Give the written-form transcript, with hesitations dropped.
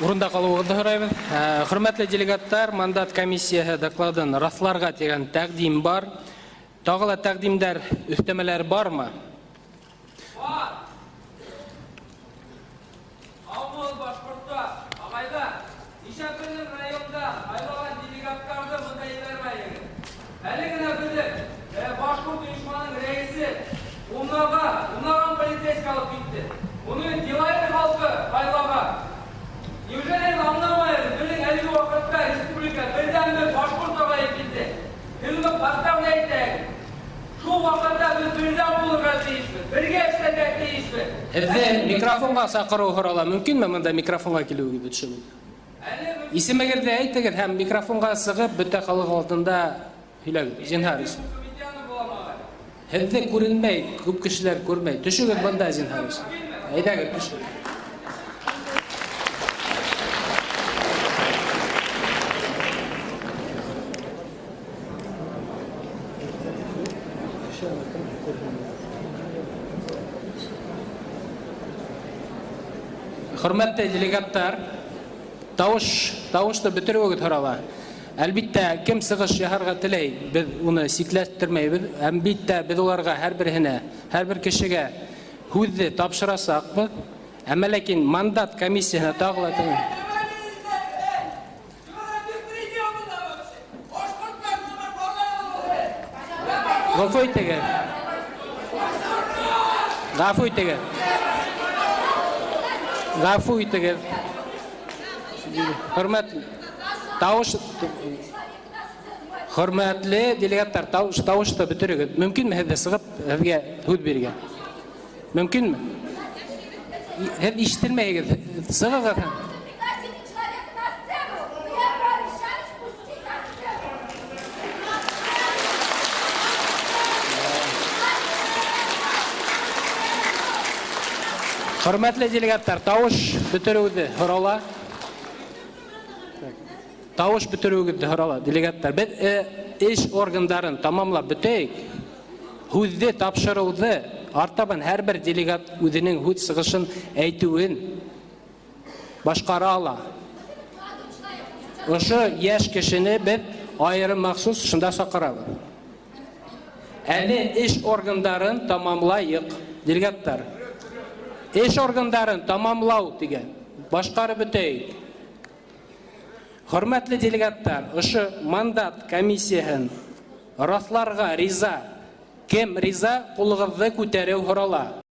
Урында ҡалыуығыҙҙы һорайбыҙ. Хөрмәтле делегаттар, мандат комиссияһы докладын раҫларға тигән тәҡдим бар. Тағы ла тәҡдимдәр, өҫтәмәләр бармы? Бар. Һаумыһығыҙ, башҡорттар, ағайҙар, нишләп беҙҙең районда һайлаған делегаттарҙы бында ебәрмәйһегеҙ? Әле генә беҙҙең башҡорт ойошманың рәйесе унлаған, унлаған полицейский алып китте. Уны Зилайыр халҡы һайлаған. Неужели һеҙ аңламайһығыҙ, беҙҙең әлеге ваҡытта республика берҙән-бер башҡорт ағайы килде. Һеҙ уны подставлять итәһегеҙ. Шул ваҡытта беҙ берҙәм булырға тейешбеҙ, бергә эшләргә тейешбеҙ. Һеҙҙе микрофонға саҡырыу һорала. Мөмкинме бында микрофонға килеүегеҙҙе төшөнөү? Әле мөмкин. Исемегеҙҙе әйтегеҙ һәм микрофонға сығып, бөтә халыҡ алдында һөйләгеҙ. Зинһар өсөн. Мөхәммәтйәнов булам, ағай. Һеҙҙе күренмәй, күп кешеләр күрмәй. Төшөгөҙ бында, зинһар өсөн. Әйҙәгеҙ, төшөгөҙ. Хөрмәтле делегаттар, тавыш, тавышты бөтөрөүегеҙ һорала. Әлбиттә, кем сығыш яһарға теләй, беҙ уны сикләштермәйбеҙ. Әлбиттә, беҙ уларға һәр береһенә, һәр бер кешегә һүҙҙе тапшырасаҡбыҙ. Әммә ләкин мандат комиссияһына тағы ла Ғәфү итегеҙ. Ғәфү итегеҙ. Ғәфү итегеҙ. Хөрмәтле тавыш Хөрмәтле делегаттар, тавыш тавышты бөтөрөгөҙ. Мөмкинме һеҙҙе сығып, һеҙгә һүҙ бирергә? Мөмкинме? Һеҙ ишетелмәйһегеҙ. Сығығыҙ. Пригласите человека на сцену! Вы пообещали спустить на сцену! Хөрмәтле делегаттар, тавыш бөтөрөүҙе һорала. Тавыш бөтөрөүегеҙҙе һорала, делегаттар. Беҙ эш органдарын тамамлап бөтәйек. Һүҙҙе тапшырыуҙы артабан һәр бер делегат үҙенең һүҙ сығышын әйтеүен башҡара ала. Ошо йәш кешене беҙ айырым махсус шунда саҡырабыҙ. Әле эш органдарын тамамлайыҡ, делегаттар. Эш органдарын тамамлау тигән, башҡарып бөтәйек. Хөрмәтле делегаттар, ошо мандат комиссияһын раҫларға риза. Кем риза, ҡулығыҙҙы күтәреү һорала.